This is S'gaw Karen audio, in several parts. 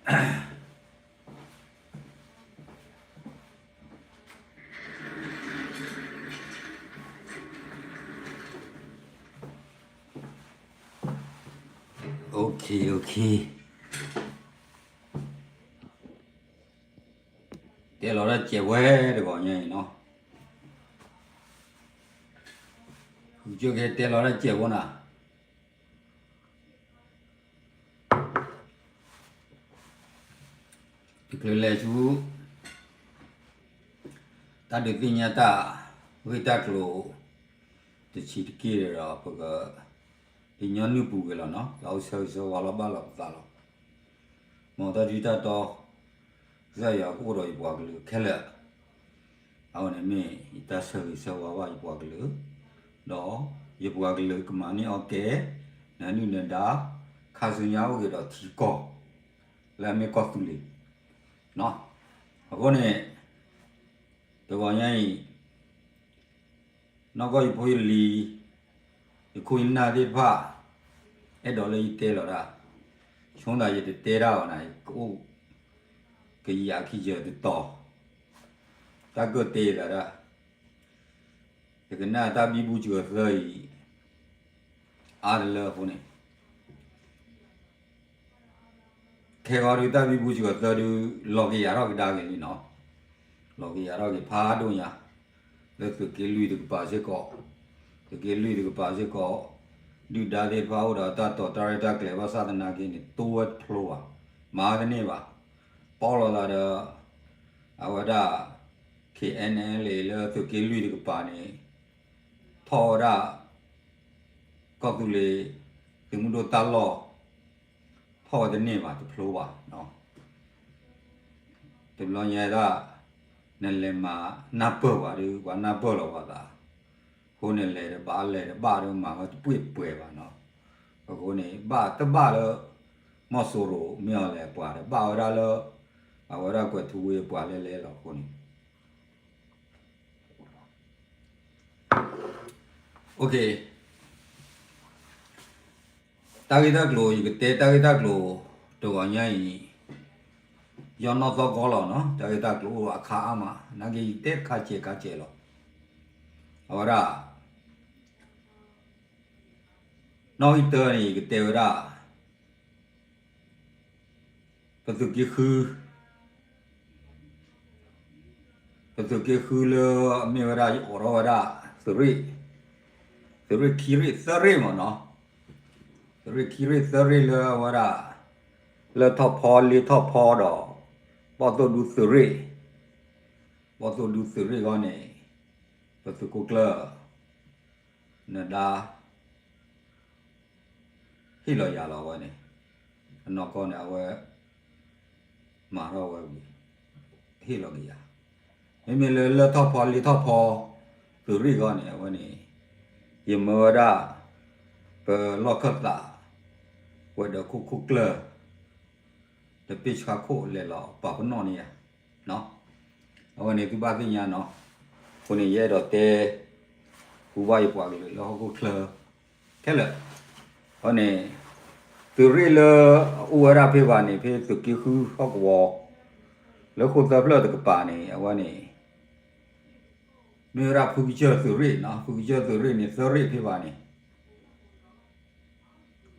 Okay, okay. တဲလီၤတၢ်စဲးဝဲတဂီၤညါအံၤနီၤ, ကဲတဲလီၤတၢ်စဲးဖိနၤ, တချုးလဲၤဆူ တၢ်ဒုးသ့ၣ်ညါတၢ်ဂ့ၢ်တၢ်ကျိၤ တဆံးတက့ၢ်ဒီး ပကညီနုၢ်ပူၤက့ၤလီၤနီၤ, လၢအအိၣ်ဆၢဂ့ၤဆၢဝါလီၤဘၣ်လီၤပသးလီၤ. မ်တၢ်ထံတၢ်တီ ကစၢ်ယွၤကအိၣ်ဒီးယပှၤကလုာ်ခဲလၢာ်, အဝဲန့ၣ်မ့ၢ်ယတၢ်ဆၢဂ့ၤဆၢဝါဘၣ်ယပှၤကလုာ်, ဒီးယပှၤကလုာ်ကမၤန့ၢ်အီၣ်ကဲ နဒုၣ်နဒါ ခါဆူညါအိၣ်က့ၤဒီးထံကီၢ် လၢအမ့ၢ်ကီၢ်သူလ့ၤ, အဃိန့ၣ် တဂီၤညါအံၤ နီၢ်ကီၢ်ယဖိယလံၤ ယခိၣ်ယနၢ်သ့ၣ်တဖၣ် အဲၣ်ဒိးလၢယတဲလီၤတၢ်, ဆိသးယတတဲတၢ်ဘၣ်နၤ ကအိၣ် ကယၤခံယၤတတီၤ, တၢ်ကၢၢ်တ့သးဒၣ်, ယကနၣ်တၢ်ဘံဘူစှၤသၢအံၤ အါတလၢအဃိန့ၣ် ခဲဂီၤဒုးတၢ်ဘံဘူစှၤသၢဒုး လီၤက့ၤယၤထီၣ်ကဒါက့ၤလံနီၤ, လီၤက့ၤယၤထီၣ်က့ၤဖးဒိၣ်ညါ, လၢသုးက့လွံၢ်တကပၤစ့ၢ်ကီး, သုးက့လွံၢ်တကပၤစ့ၢ်ကီး, ဒုၣ်ဒါသ့ၣ်တဖၣ်အိၣ်ဒီးတၢ်တိာ်တၢ်ရဲၣ်တၢ်ကျဲၤဘၣ်ဆၣ်သနာ်က့န့ၣ် တိဝဲတဖျိဘၣ်, မၤတန့ၢ်ဘၣ်, ပီၣ်လီၤသးဒီး အဝဲဒၣ် KNLA လၢသုးက့လွံၢ်တကပၤန့ၣ် ထီၣ်ဝဲဒၣ် ကီၢ်သူလ့ၤ သုးမုၢ်ဒိၣ်တၢ်လီၢ် ထီၣ်ဝဲတန့ၢ်ဘၣ် တဖျိဘၣ်. တဘျီညါဒၣ် နလဲၤမၤနၢ်ပၢၢ်ပှၤဒီး ပှၤနၢ်ပၢၢ်လီၤပှၤသး, အဃိန့ၣ်လဲၤဒီးဘၣ်လဲၤဒီးဘၣ်ဒီးမၤဝဲတပှ့ၤပှဲၤဘၣ်နီၤ. အဃိန့ၣ် ဘၣ်တဘၣ်လၢ မီၢ်စိရိၤမ့ၢ်အီၤလဲၤပှၤဒီး ဘၣ်ဝဲဒၣ်လၢ အဝဲဒၣ်ကွဲၤထူဝ့ၤပှၤလဲၤလဲၤလီၤအဃိန့ၣ် တၢ်ဂ့ၢ်တၢ်ကျိၤ ယကတဲတၢ်ဂ့ၢ်တၢ်ကျိၤ တဂီၤညါအံၤ ယီၢ်နီၢ်သီကီလီၤနီၤ, တၢ်ဂ့ၢ်တၢ်ကျိၤအိၣ်အခါအါမး, နာ်က့ယတဲတခါစဲးခါစဲးလီၤ. အဝဲဒၣ် နီၣ်ဂံၢ်တၢန့ၣ် ယကတဲဝဲဒၣ် ပသုးက့ဃု ပသုးက့ဃုလၢအမ့ၢ်ဝဲဒၣ် ယအိးထီၣ်ဝဲဒၣ် သုးရ့ၣ်, သုးရ့ၣ်ခံရ့ၣ်သၢရ့ၣ်မ့ၢ်နီၤ, သုးရ့ၣ်ခံရ့ၣ်သၢရ့ၣ်လၢအဝဲဒၣ် လၢၢ်ထီၣ်ဖီလ့ထီၣ်ဖီဒီး ဘီၣ်သိၣ်ဒူသုးရ့ၣ်, ဘီၣ်သိၣ်ဒူသုးရ့ၣ်ဂီၢ်န့ၣ် ပသုးခိၣ်ကျၢၢ် နဒါ ဟ့ၣ်လီၤယၤလီၤအဝဲန့ၣ်, အနီၢ်ကီၢ်န့ၣ် အဝဲ မၤထီၣ်ဝဲဝံၤ ဟ့ၣ်လီၤက့ၤယၤ, မ့မ့ၢ်လၢလၢၢ်ထီၣ်ဖီလ့ထီၣ်ဖီ သုးရ့ၣ်ဂီၢ်န့ၣ် အဝဲန့ၣ် ယမၢဝဲဒၣ် ပလီၢ်ခၢၣ်သး ဝဲဒီးခိၣ်ခိၣ်ကျၢၢ် ဒီးပ့ၢ်ဆှါခိၣ်လဲၤလီၤပာ်ပနီၣ်န့ၢ်ယၤ အဝဲန့ၣ်သုဘၣ်သ့ၣ်ညါနီၤ, အဃိန့ၣ် ယအဲၣ်ဒိးတဲ ဟူဘၣ်ယပှၤကလုာ်လၢဟီၣ်ခိၣ်ချၢ ခဲလၢာ်, အဃိန့ၣ် သုးရ့ၣ်လၢအအိၣ်ဝဲဒၣ်ဖဲဘၣ်န့ၣ် ဖဲသုးက့ဃုဟီၣ်ကဝီၤ လၢဃိၣ်သၢဖျၢၣ်တကပၤန့ၣ် အဝဲန့ၣ် မ့ၢ်ဝဲဒၣ်ဖုကစၢၢ်သုးရ့ၣ်နီၤ, ဖုကစၢၢ်သုးရ့ၣ်န့ၣ် သၢရ့ၣ်ဖဲဘၣ်န့ၣ်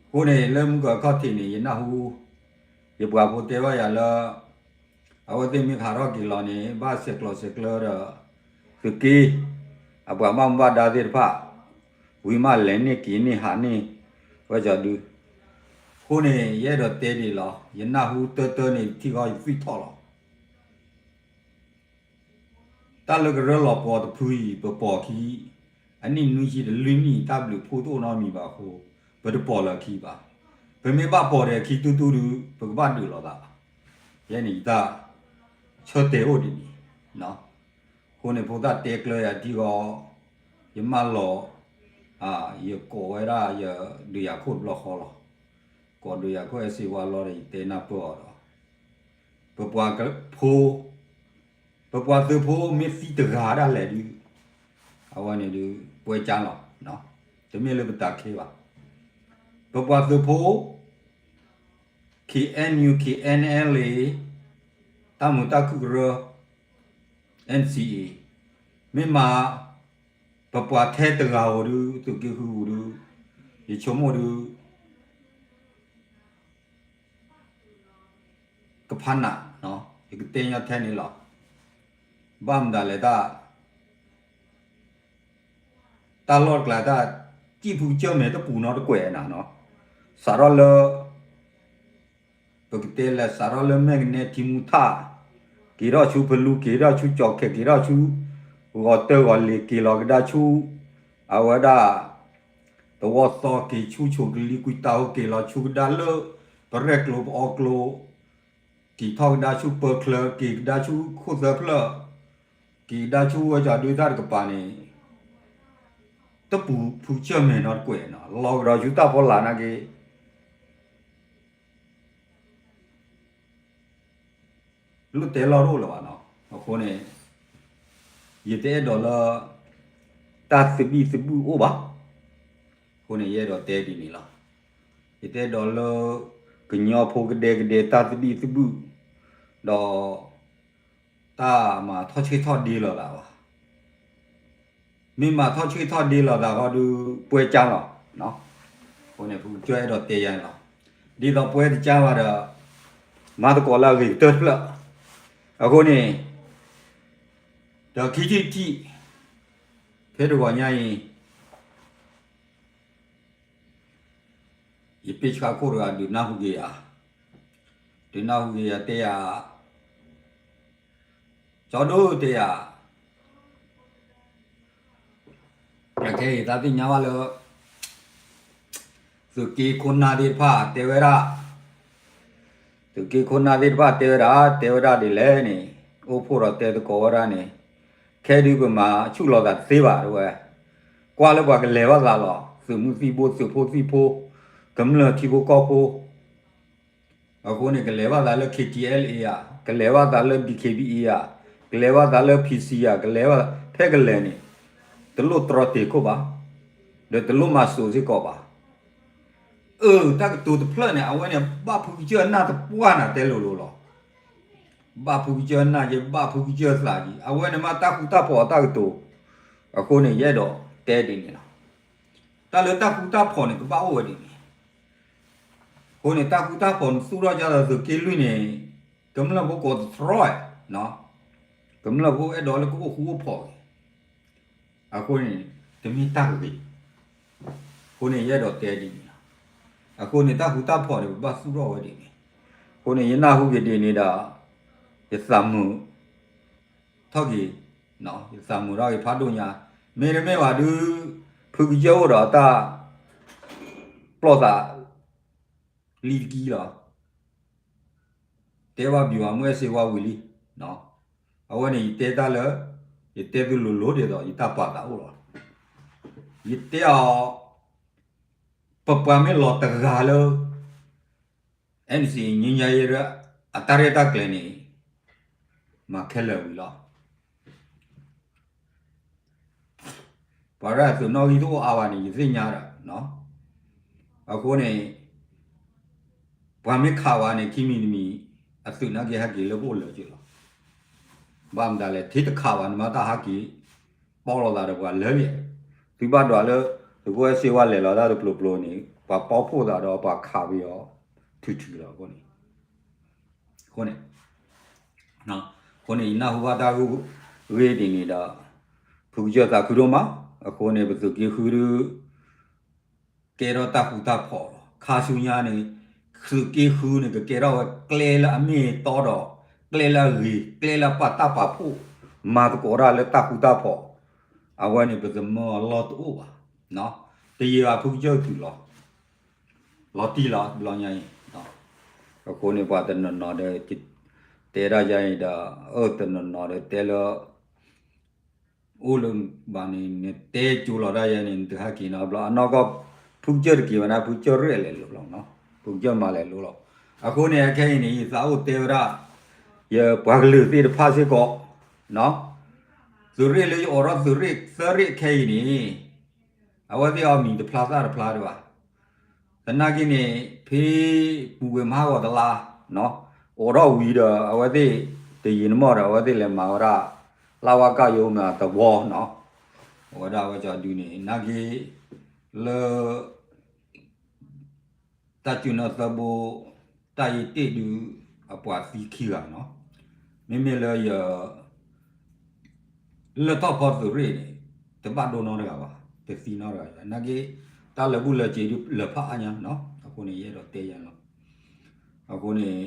အဃိန့ၣ် လၢမုၢ်ကီၤခီၣ်ထံးန့ၣ် ယနၢ်ဟူ ယပှၤဖိတဲဘၣ်ယၤလၢ အဝဲသ့ၣ်မ့ၢ်ကဟးထီၣ်က့ၤလီၤန့ၣ် ဘၣ်ဆဲးကျိးဆဲးကျၢဒီး သုးက့ အပှၤဘၣ်မူဘၣ်ဒါသ့ၣ်တဖၣ် ဝံၤမးလဲၤန့ၢ်က့ၤန့ၢ်ဟးန့ၢ် ဝဲကီၤဒု အဃိန့ၣ် ယအဲၣ်ဒိးတဲဒ်အံၤလီၤ, ယနၢ်ဟူတၢတၢန့ၣ် ထံၣ်ဃီယသွံၣ်ထီၣ်လီၤ. တၢ်လၢကရၢလီၤပှီၤတဖုအံၤ ပပိာ်အခံ အနံၣ်နွံဆံတလွံၢ်နံၣ် တၢ်ဘျုးဖှိၣ်တအိၣ်နီတမံၤဘၣ်အဃိ ပတပိာ်လၢၤအခံဘၣ်. ပမ့ၢ်ဘၣ်ပိာ်ဒီးအခံတူၢ်တူၢ်ဒုး ပကဘၣ်ဒုးလိာ်သးဘၣ်. ယဲန့ၣ်ယတၢ်ဆၢတဲာ်အိၣ်ဒ်န့ၣ်, အဃိန့ၣ် ဖိသၣ်တဲကျၢၤယၤထံဃီ ယမၢလီၤ ယကိးဝဲဒၣ်ယဒုးယၤခိၣ်တဘျီဃီလီၤ. ကိးဒုးယၤခိၣ်အဲၣ်စ့ဝါလီၤဒီး ယတဲနၢ်ပၢၢ်အီၤဒီး ပပှၤဖိ ပပှၤသုးဖိမ့ၢ်သံတဂၤဒၣ်လဲာ်ဒုး အဝဲန့ၣ်ဒုး ပွဲကၢလီၤ, တမ့ၢ်လၢပတၢ်ခဲဘၣ်. ပပှၤသုးဖိ K N U K N L A တၢ်မုာ်တၢ်ခုၣ်ကရၢ N C A မ့ၢ်မး ပပှၤထဲတဂၤဧိၤဒုး သုးက့ဃုဧိၤဒုး ယဆိကမိၣ်ဒုး ကဖးနး, ယကတဲညီထဲန့ၣ်လီၤ. ဘၣ်မတၤလဲၣ်တၢ် တၢ်လီၢ်တကျါတၢ် စံၣ်ဖုကစၢၢ်မဲာ်တပူၤနီတကွဲးနၤနီၤ, စးထီၣ်လၢ ပကတဲလဲၤစးထီၣ်လၢမဲာ်ကနဲထံမူထၣ်, က့ၤထီၣ်ဆူဖလူ, က့ၤထီၣ်ဆူကၠီၤခဲ, က့ၤထီၣ်ဆူ ဂီၤတၢၢ်ဂီၤလ့ၤ, က့ၤလီၤကဒါဆူ အဝဲဒၣ် သဝီသီ, က့ၤဆူဆိးကလံၤကွံာ်တၢ်ဟိ, က့ၤလီၤဆူကဒါလၢ ပရဲၣ်ကျိၤပအီကျိၤ, က့ၤထီၣ်ကဒါဆူပၢချၢ, က့ၤကဒါဆူခိၣ်သၢဖျၢၣ်, က့ၤကဒါဆူဝဲကၠီၤဒုတၢ်တကပၤန့ၣ် တပူၤဖုကစၢၢ်မဲာ်နီတကွဲးနီၤ, လီၤကဒီးဆူတၢ်ဖီလာ်နာ်က့ လိၣ်တဲလီၢ်တအိၣ်လၢၤဘၣ်နီၤ. အဃိန့ၣ် ယတအဲၣ်ဒိးလၢ တၢ်သဘံၣ်သဘုၣ်အိၣ်ဘၣ်. အဃိန့ၣ် ယအဲၣ်ဒိးတဲဒ်န့ၣ်လီၤ. ယတအဲၣ်ဒိးလၢ ကညီဖိကဒဲကဒဲတၢ်သဘံၣ်သဘုၣ် ဒီး တၢ်မၤထီၣ်ဆှ့ၣ်ထီၣ်ဒ့လိာ်သးဘၣ်. မ့ၢ်မၤထီၣ်ဆှ့ၣ်ထီၣ်ဒ့လိာ်သးဃီဒုး ပှဲၤကၢလီၤ. အဃိန့ၣ် ဖုကစၢၢ်အဲၣ်ဒိးတဲယါန့ၣ်လီၤ. ဒ်သိးပှဲၤတကၢဘၣ်ဒီး မၤသကိးလၢအဂ့ၤကတၢၢ်တဖျၢၣ်. အဃိန့ၣ် ဒီးခံထံၣ်တထံၣ် ဖဲတဂီၤညါအံၤ ယပ့ၢ်ဆှါခိၣ်တဂၤဒုးနၢ်ဟူက့ၤယၤ, ဒုးနၢ်ဟူက့ၤယၤတဲယၤ, ကၠီဒိၣ်တဲယၤ, အခဲအံၤသးသ့ၣ်ညါဘၣ်လၢ သုးက့ခိၣ်နၢ်သ့ၣ်တဖၣ်တဲဝဲဒၣ်, သုးက့ခိၣ်နၢ်သ့ၣ်တဖၣ်တဲဝဲဒၣ်, တဲဝဲဒၣ်ဒ်လဲၣ်န့ၣ်, အိၣ်ဖှိၣ်ဒီးတဲသကိးဝဲဒၣ်န့ၣ်, ခဲဒုးပမၤဆူၣ်လီၤသးတသ့ဘၣ်တဝဲ, ကွၢ်လၢပှၤကလဲၤဘၣ်သးလီၤ, သုးမုၢ်သံၣ်ဘိ, သုးဖိသံၣ်ဖိ, ကမျၢၢ်ထံဖိကီၢ်ဖိ အဃိန့ၣ် ကလဲၤဘၣ်သးလၢ K T L A ဧါ, ကလဲၤဘၣ်သးလၢ D K B A ဧါ, ကလဲၤဘၣ်သးလၢ P C ဧါ, ကလဲၤဘၣ်ဖဲကလဲၤန့ၣ်, တလိၣ်တြီတ့ၢ်ခိၣ်ဘၣ်, ဒီးတလိၣ်မၤစိးစ့ၢ်ကီးဘၣ်. အၢ တၢ်ကတိၤတဖျၢၣ်န့ၣ် အဝဲန့ၣ် ဘၣ်ဖုကစၢၢ်နၢ်တပှၢ်နၤတဲလိၤလိၤလီၤ. ဘၣ်ဖုကစၢၢ်နၢ်က့ၤ, ဘၣ်ဖုကစၢၢ်သးက့ၤ, အဝဲန့ၣ်မ့ၢ်တၢ်ဃူတၢ်ဖိးအတၢ်ကတိၤ, အဃိန့ၣ် ယအဲၣ်ဒိးတဲဒ်န့ၣ်လီၤ. တၢ်လၢတၢ်ဃူတၢ်ဖိးန့ၣ် ကဘၣ်အိၣ်ဝဲဒ်န့ၣ်. အဃိန့ၣ် တၢ်ဃူတၢ်ဖိးနသူၣ်ထီၣ်ကဒီးသုးက့လွံၢ်န့ၣ် ကမျၢၢ်ဖိကိးသတြီ, ကမျၢၢ်ဖိအဲၣ်ဒိးလၢကအိၣ်ဃူအိၣ်ဖိးက့ၤ, အဃိန့ၣ် တမ့ၢ်တၢ်ဂ့ၤ. အဃိန့ၣ် ယအဲၣ်ဒိးတဲဒ်န့ၣ်လီၤ. အဃိန့ၣ် တၢ်ဃူတၢ်ဖိးန့ၣ် ပဘၣ်သူၣ်ထီၣ်ဝဲဒ်န့ၣ်. အဃိန့ၣ် ယနၢ်ဟူက့ၤဒ်န့ၣ်ဒီး ယသးမုာ်ထီၣ်က့ၤ, ယသးမုာ်ထီၣ်က့ၤဖးဒိၣ်ညါ, မ့တမ့ၢ်ဘၣ်ဒုး ဖုကစၢၢ်အိၣ်ဒီးတၢ်ပျီၢ်သးလံတကံလီၤ. တဲဘၣ်ဘံၣ်ဝါမုၢ်အဲၣ်စ့ဝါဝံၤလံ. အဝဲန့ၣ် ယတဲတၢ်လၢ ယတဲသုလိၤလိၤဒ်သိး ယတၢ်ပာ်သးအိၣ်လီၤ. ယတဲအီၤ ပပှၤမ့ၢ်လီၤတဂၤလၢ NCA ငြိမ်းချမ်းရေး အတၢ်ရဲၣ်တၢ်ကျဲၤန့ၣ် မၤခဲလၢာ်ဝံၤလီၤ. ပှၤရဲၣ်အသုးနီၣ်ဂံၢ်တအိၣ်အါဘၣ်န့ၣ် ယသ့ၣ်ညါဒီး, အဃိန့ၣ် ပှၤမ့ၢ်ခးဝဲန့ၣ် ခံမံၤတမံၤ အသုးနာ်က့ဟဲက့ၤလၢပအိၣ်လၢာ်က့ၤလီၤ. ဘၣ်မတၤလဲၣ် ထဲတခးဘၣ်န့ၣ်မ့ၢ်တၢ်ဟဲက့ၤ ပီၣ်လိာ်သးဒီးပှၤလၢာ်လံ. သုဘၣ်ဒွးလၢ သုးခိၣ်အဲၣ်စ့ဝါလဲၤလီၤတၢ်တပျိၤပျိၤန့ၣ် ပှၤပီၣ်ဖှိၣ်သးဒီးပှၤခးဝံၤအီၤ ထုးထုးလီၤအဃိန့ၣ် အဃိန့ၣ် အဃိန့ၣ် ယနၢ်ဟူဘၣ်တၢ်ဂ့ၢ်ဒ်န့ၣ်ဒီး ဖုကစၢၢ်သးခုဒိၣ်မး, အဃိန့ၣ် ပသုးက့ဃုဒုး ကဲထီၣ်တၢ်ဃူတၢ်ဖိးလီၤ. ခါဆူညါန့ၣ် သုးက့ဃုန့ၣ် ကကဲထီၣ်ဝဲကျဲလၢအမ့ၢ်အတီဒီး ကျဲလၢအဂ့ၤ, ကျဲလၢပှၤတၢ်ပာ်ဖှိၣ် မၤသကိးတၢ်လၢတၢ်ဃူတၢ်ဖိး, အဝဲန့ၣ် ပသမၢအလီၢ်တအိၣ်ဘၣ်. တယံာ်ဘၣ်ဖုကစၢၢ်တုၤလီၤ လီၤတံၢ်လီၤ တဘျီညါအံၤ, အဃိန့ၣ် ပှၤတနီၤနီၤဒီး တဲတၢ်ယါအံၤဒီး အၢ တနီၤနီၤဒီးတဲလၢ အိၣ်လၢဘၣ်န့ၣ် နတဲကၠိလီၤတၢ်ယါန့ၣ် နတဟဲက့ၤနီတဘျီ အနီၢ်ကီၢ် ဖုကစၢၢ်တက့ၤဝဲဒၣ် ဖုကစၢၢ်ရဲၣ်လဲၤလိၤလီၤ, ဖုကစၢၢ်မၤလဲၤလိၤလီၤ. အဃိန့ၣ် အခဲအံၤန့ၣ် ယသးအိၣ်တဲဝဲဒၣ် ယပှၤကလုာ်သ့ၣ်တဖၣ်စ့ၢ်ကီး သုးရ့ၣ်လၢယအိးထီၣ်သုးရ့ၣ်သၢရ့ၣ်ခဲအံၤန့ၣ် အဝဲသ့ၣ်အီၤမံၤတဖျါသၣ်တဖျါဒံးဘၣ်. သနာ်က့န့ၣ် ဖဲပူၤကွံာ်မဟါဂီၤတလါ အိၣ်ထီၣ်ဝံၤဒီး အဝဲသ့ၣ် တယံာ်တမီၢ်ဒီး အဝဲသ့ၣ်လဲၤမၤဝဲဒၣ် လၢ်ဝါကၢ်ယိမၤသဝီနီၤ, အဝဲဒၣ်အဝဲကၠီဒုန့ၣ် နာ်က့ လၢ တၢ်စူၤနၢသၢဘိ တၢ်ယံာ်တ့ၢ်ဒုး အပှၤသံခံဂၤနီၤ, မ့မ့ၢ်လၢယ လၢထီၣ်ဖီသုးရ့ၣ်န့ၣ် တဘၣ်ဒိနီတဂၤဘၣ်, တသံနီတဂၤဘၣ်, နာ်က့ တၢ်လၢာ်ဘူၣ်လၢာ်စ့ၤဒုးလၢာ်ဖးအါညါနီၤ, အဃိန့ၣ် ယအဲၣ်ဒိးတဲယၤလီၤ. အဃိန့ၣ်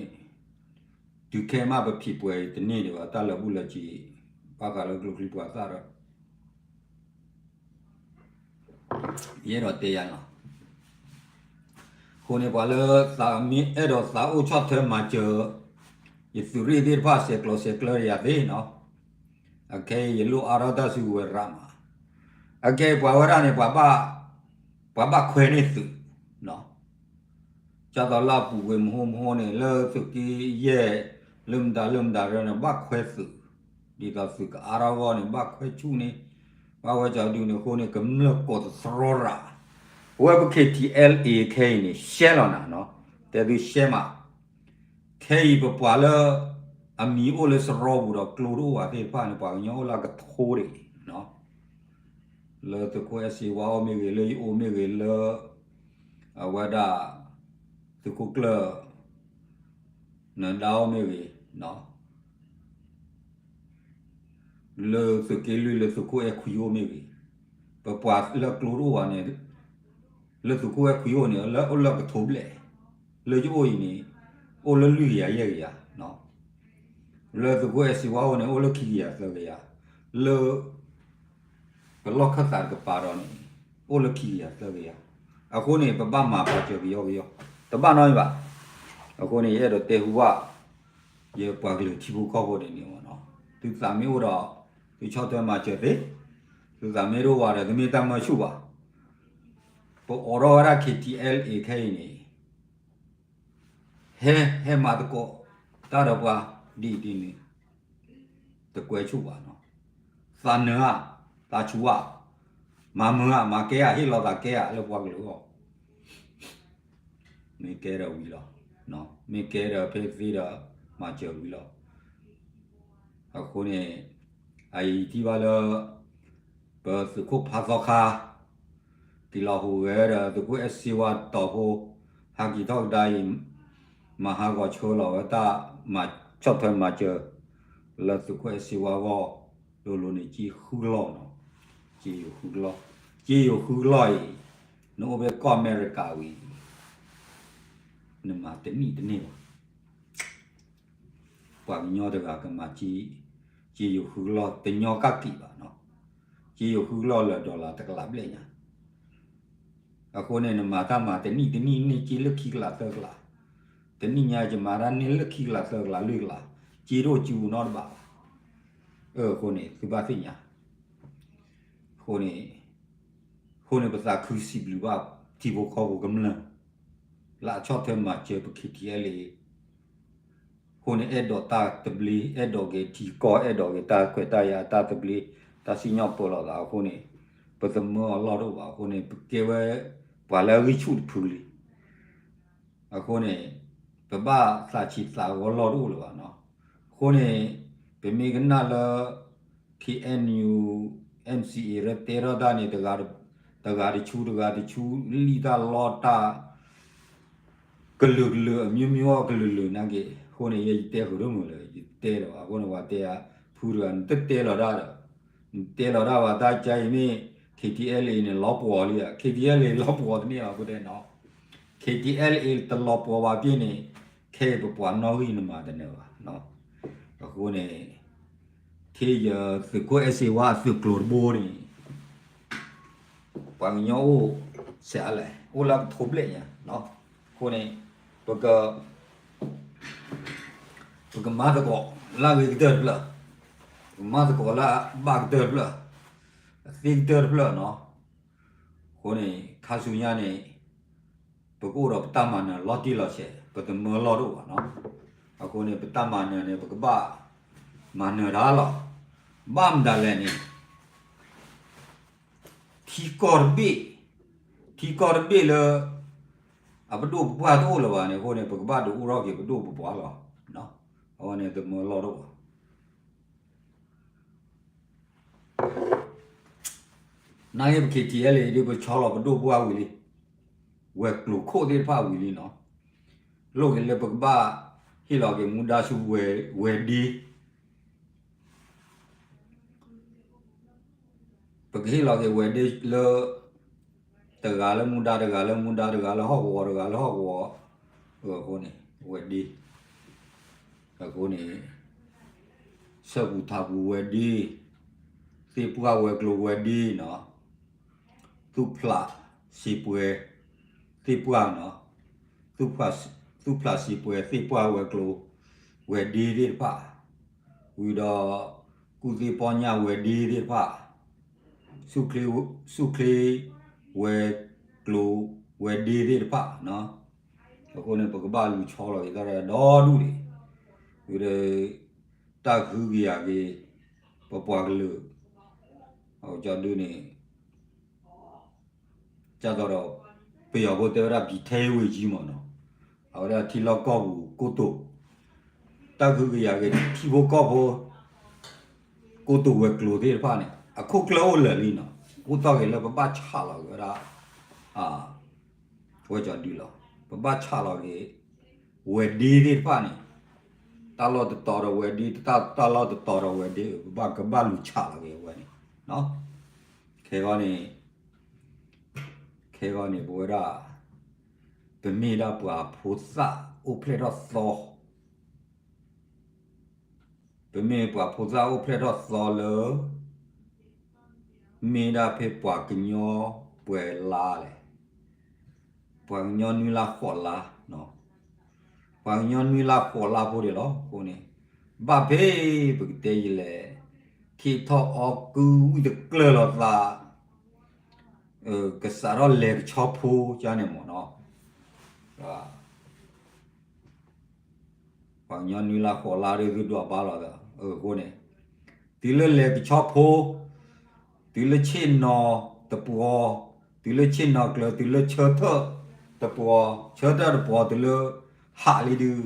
တုၤခဲမးပဖံးပှဲၤတန့ၢ်ဒံးဘၣ် တၢ်လၢာ်ဘူၣ်လၢာ်စ့ၤ ဘၣ်ဃးလၢကျိချံမျိာ်သၣ်ဒီး ယအဲၣ်ဒိးတဲယၤလီၤ. အဃိန့ၣ် ပှၤလၢသးမ့ၢ်အဲၣ်ဒိးသးအိၣ်ဆီၣ်ထွဲမၤစၢၤ ယသုးရ့ၣ်သ့ၣ်တဖၣ် ဆဲးကျိးဆဲးကျၢယၤသ့နီၤ, အခဲအံၤယလိၣ်အါထီၣ်တၢ်စုကဝဲၤရးမး, အခဲအံၤပှၤဝဲဒၣ်န့ၣ် ပှၤဘၣ် ပှၤဘၣ်ခွဲန့ၢ်သုး ကၢ်သိးလၢအပူၤကွံာ်မဟိမဟိန့ၣ် လၢသုးက့ယဲၢ် လၢမတၤလၢမတၤရၢန့ၣ် ဘၣ်ခွဲသုး, ဒ်သိးသုးကအါထီၣ်အဂီၢ်န့ၣ် ဘၣ်ခွဲဆူၣ်န့ၣ်, ဘၣ်ဝဲကၠီဒုန့ၣ်အဃိန့ၣ် ကမျၢၢ်ကိးသတြီရၤ, အဝဲပ K T L A ခဲအံၤန့ၣ် ရှဲလီၤနၤနီၤ, တဲသုရှဲမး, ခဲအံၤပပှၤလၢ အမံၤအိၣ်လၢစရီပူၤဒီးကျိတအိၣ်ဘၣ်သ့ၣ်တဖၣ်န့ၣ် ပှၤကညီအိၣ်လၢအကထိတဂ့ၤ, လၢသုးခိၣ်အဲၣ်စ့ဝါအိၣ်မ့ၢ်ဂ့ၤ, လၢယအိၣ်မ့ၢ်ဂ့ၤ, လၢ အဝဲဒၣ် သုးခိၣ်ကျၢၢ် နဒါအိၣ်မ့ၢ်ဂ့ၤ, လၢသုးက့လွံၢ်လၢသုးခိၣ်အဲၣ်ခွံအိၣ်မ့ၢ်ဂ့ၤ, ပပှၤလၢကျိတအိၣ်ဘၣ်န့ၣ် လၢသုးခိၣ်အဲၣ်ခွံအိၣ်န့ၣ် လၢအိၣ်လၢကထိဘျဲၣ်, လၢယအိၣ်အံၤန့ၣ် အိၣ်လၢလွံၢ်ကယၤယဲၢ်ကယၤ, လၢသုးခိၣ်အဲၣ်စ့ဝါအိၣ်န့ၣ် အိၣ်လၢခံကယၤသၢကယၤ, လၢ ပလီၢ်ခၢၣ်သးတကပၤဒီးန့ၣ် အိၣ်လၢခံကယၤသၢကယၤ, အဃိန့ၣ် ပဘၣ်မၤပာ်စၢၤကယီကယီ, တဘၣ်နီတမံၤဘၣ်. အဃိန့ၣ် ယအဲၣ်ဒိးတဲဟူဘၣ် ယပှၤကလုာ်ထံဖိကီၢ်ဖိဒ်န့ၣ်မ့ၢ်နီၤ, သုသးမ့ၢ်အိၣ်ဒီး သုဆီၣ်ထွဲမၤစၢၤသ့, သုသးမ့ၢ်တအိၣ်ဘၣ်ဒီး သုမ့ၢ်တၢ်မၢဆူၣ်ဘၣ်, ပအိးထီၣ်ဝဲဒၣ် K T L A ခဲအံၤန့ၣ် ဟဲ ဟဲမၤသကိး တၢ်ဒီးပှၤ ဒ်အံၤဒ်န့ၣ် တကွဲဆူၣ်ဘၣ်နီၤ, သးနၢၤဧါ, သးဆူးဧါ, မၤမုာ်ဧါ, မၤကဲဧါ, ဟ့ၣ်လီၤသးကဲဧါ လၢပှၤကလုာ်အဂီၢ်, မ့ၢ်ကဲဒီးဝံၤလီၤ, မ့ၢ်ကဲဒီးဖဲသ့ဒီး မၤစၢၤဝံၤလီၤ. အဃိန့ၣ် အအံၤထံၣ်ဘၣ်လၢ ပသုးခိၣ်ဖးသီခါ က့ၤလီၤဟူးဂဲၤဒီး သုးခိၣ်အဲၣ်စ့ဝါတီၤဖိ ဟးက့ၤထီၣ်ကဒါအံၤ မၤဟးဂီၤဆှၢလီၤဝဲတၢ် ဆီၣ်ထွဲမၤစၢၤ လၢသုးခိၣ်အဲၣ်စ့ဝါအဂီၢ် လိၤလိၤန့ၣ် ကၠ့ဃုကလီၢ်နီၤ, ကၠ့ယိၤဃုကလီၢ်, ကၠ့ယိၤဃုကလီၢ်အံၤ နအိၣ်ဖဲကီၢ်အမဲရကၤဝံၤ နမၤတနံၣ်တန့ၢ်ဘၣ်. ပှၤကညီတဂၤကမၤ ကၠ့ယိၤဃုကလီၢ် တညီကၣ်က့ၤဘၣ်နီၤ, ကၠ့ယိၤဃုကလီၢ်လၢ dollar တကလးဘျဲၣ်ညါ, အဃိန့ၣ် နမၤတၢ်မၤတနံၣ်တနံၣ်န့ၢ်ကၠ့လၢခံကလးသၢကလး, တနံၣ်ညါယမၤတၢ်န့ၢ်လၢခံကလးသၢကလး လွံၢ်ကလး, ကၠ့တအိၣ်စုပူၤနီတဘးဘၣ်. အဃိန့ၣ် သုဘၣ်သ့ၣ်ညါ, အဃိန့ၣ် အဃိန့ၣ် ပသးခုစံးဘျုးဘၣ် ထံဖိကီၢ်ဖိကမျၢၢ် လၢအဆီၣ်ထွဲမၤစၢၤပ K T L A အဃိန့ၣ် အဲၣ်ဒိးတၢ်သဘျ့, အဲၣ်ဒိးက့ၤထံကီၢ်, အဲၣ်ဒိးက့ၤတၢ်ခွဲးတၢ်ယာ်, တၢ်သဘျ့, တၢ်စံၣ်ညီၣ်ပၢလီၤသးအဃိန့ၣ် ပသမၢအီၤလီၢ်တအိၣ်ဘၣ်. အဃိန့ၣ် ပကဲဝဲပှၤလၢအဂံၢ်ဆူၣ်တဖုလံ. အဃိန့ၣ် ပဘၣ်သးဆံးသးဂီၤလီၢ်တအိၣ်လၢၤဘၣ်နီၤ. အဃိန့ၣ် ပမ့ၢ်ကနၣ်လၢ K N U N C A ရၢတဲထီၣ်တၢ်န့ၣ် တဂၤတဆူ တဂၤတဆူ လံၣ်တၢ်လီတၢ် ကလုာ်ကလုာ် အမျိုးမျိုး ကလုာ်လုာ်နာ်က့, အဃိန့ၣ် ယဲယတဲဃုာ်ဒိၣ်မုာ်လၢ ယတဲလၢၤဘၣ်. အဃိန့ၣ် ပှၤတဲယၤ ဖုတဂၤ နတတဲလီၤတၢ်ဒီး နတဲလီၤတၢ်ဘၣ် တၢ်ကါအံၤမ့ၢ် K T L A န့ၣ် လီၤပှီၤလံဧါ, K T L A လီၤပှီၤတန့ၢ်ဘၣ် အဃိတဲနီၤ, K T L A တလီၤပှီၤဘၣ်ပ့ၢ်န့ၣ် ခဲအံၤပပှၤနီၣ်ဂံၢ်နမၤတနၢၤဘၣ်. အဃိန့ၣ် ထံၣ်ယသုးခိၣ်အဲၣ်စ့ဝါအသုးကျိၤတဘိန့ၣ် ပှၤကညီအိၣ် စဲးအါလဲၣ် အိၣ်လၢကထိဘျဲၣ်ညါ, အဃိန့ၣ် ပက ပကမၤသကိးလၢအဂ့ၤကတၢၢ်တဖျၢၣ်, ပကမၤသကိးလၢအဘၣ်ကတၢၢ်တဖျၢၣ်, အသ့ကတၢၢ်တဖျၢၣ်နီၤ. အဃိန့ၣ် ခါဆူညါန့ၣ် ပကအိၣ်ဒီးပတၢ်မၤနၢၤလီၤတံၢ်လီၤဆဲး, ပသမၢလီၢ်တအိၣ်ဘၣ်နီၤ. အဃိန့ၣ် ပတၢ်မၤနၢၤန့ၣ် ပကဘၣ်မၤနၢၤတၢ်လီၤ. ဘၣ်မတၤလဲၣ်န့ၣ် ထံကီၢ်တဘ့ၣ်, ထံကီၢ်တဘ့ၣ်လၢ အပဒိၣ်ပပှၢ်တအိၣ်လၢၤဘၣ်န့ၣ်အဃိန့ၣ် ပကဘၣ်ဒုးအိၣ်ထီၣ်က့ၤပဒိၣ်ပပှၢ်လီၤ. အဝဲန့ၣ်တမၢလီၢ်တအိၣ်ဘၣ်. နာ်က့ပ K T L A ဒ်ပဆီလီၤပဒိၣ်ပှၢ်ဝံၤလံ, ဝဲၤကျိၤခိၣ်သ့ၣ်တဖၣ်ဝံၤလံနီၤ, လိၣ်က့ၤလၢပကဘၣ်ဟ့ၣ်လီၤက့ၤမူဒါဆူဝဲၤဒ့ ပကဟ့ၣ်လီၤက့ၤဝဲၤဒ့လၢ တဂၤလၢမူဒါ တဂၤလၢမူဒါ တဂၤလၢဟီၣ်ကဝီၤ တဂၤလၢဟီၣ်ကဝီၤ, အဃိန့ၣ် ဝဲၤဒ့, အဃိန့ၣ် ဆၢပူၤထးပူၤဝဲၤဒ့, သ့ၣ်ပှၢ်ဝဲၤကျိၤဝဲၤဒ့နီၤ, သူၣ်ဖျးစံးပှဲၤ သ့ၣ်ပှၢ်နီၤ, သူၣ်ဖျးစံးပှဲၤသ့ၣ်ပှၢ်ဝဲၤကျိၤ ဝဲၤဒ့သ့ၣ်တဖၣ်, ဝံၤဒီး ကူၣ်သ့ၣ်ပီညၣ်ဝဲၤဒ့သ့ၣ်တဖၣ် ဆူၣ်ချ့ ဆူၣ်ချ့ ဝဲၤကျိၤဝဲၤဒ့သ့ၣ်တဖၣ်နီၤ, အဃိန့ၣ် ပကဘၣ်လူၤဆီလီၤက့ၤတၢ်ဒီဒူၣ်န့ၣ်, ဝံၤဒီး တၢ်ဃုကယၤက့ၤ ပပှၤကလုာ် အကၠီဒုန့ၣ် ကၢ်သိးဒီး ပယီၤဖိတဲဝဲဒၣ် ပြည်ထဲရေးဝန်ကြီး မ့ၢ်နီၤ, အဝဲဒၣ်ထံလီၢ်ကီၢ်ပူၤကိတိာ်, တၢ်ဃုကယၤက့ၤထံဖိကီၢ်ဖိ ကိတိာ်ဝဲၤကျိၤသ့ၣ်တဖၣ်န့ၣ် အခိၣ်ကျၢၢ်အိၣ်လၢာ်လံနီၤ, အိၣ်သီၣ်က့ၤလၢပဘၣ်ဆးလီၤက့ၤဝဲဒၣ် ဝဲကၠီဒုလီၤ, ပဘၣ်ဆးလီၤက့ၤ ဝဲၤဒ့သ့ၣ်တဖၣ်န့ၣ်, တၢ်လီၢ်တတီၤဒီးဝဲၤဒ့ တၢ် တၢ်လီၢ်တတီၤဒီးဝဲၤဒ့ ပဘၣ်ကဘၣ်လူၤဆးလီၤက့ၤဝဲန့ၣ်, ခဲဂီၤန့ၣ် ခဲဂီၤန့ၣ် ပဝဲဒၣ် ပမ့ၢ်ဒၣ်ပှၤဖိသၣ်အိၣ်ဖျဲၣ်ထီၣ်သီ ပမ့ၢ်ပှၤဖိသၣ်အိၣ်ဖျဲၣ်ထီၣ်သီလၢ မ့ၢ်ဒၣ်ဖဲပှၤကညီပှဲၤလါလဲၣ်, ပှၤကညီနွံလါဃိးလါ, ပှၤကညီနွံလါဃိးလါဖိဒၣ်လီၤ. အဃိန့ၣ် ဘၣ်ဖဲပကတဲယလဲၣ်, ခ့ထီၣ်အီကုဝံၣ်တကျၢၢ်လီၤသး, ကစးထီၣ်လဲၤကဆီဖိကန့ၣ်မ့ၢ်နီၤ ပှၤကညီနွံလါဃိးလါဒ်သုဒွးဘါလီၤသး အဃိန့ၣ် တုၤလၢလဲၤကဆီဖိ, တုၤလၢဆ့ၣ်နီၤတပှီၤ, တုၤလၢဆ့ၣ်နီၤကျၢၤ, တုၤလၢဆၢထၢၣ်တပှီၤ, ဆၢထၢၣ်တပှီၤ တုၤလၢဟးလံဒုး,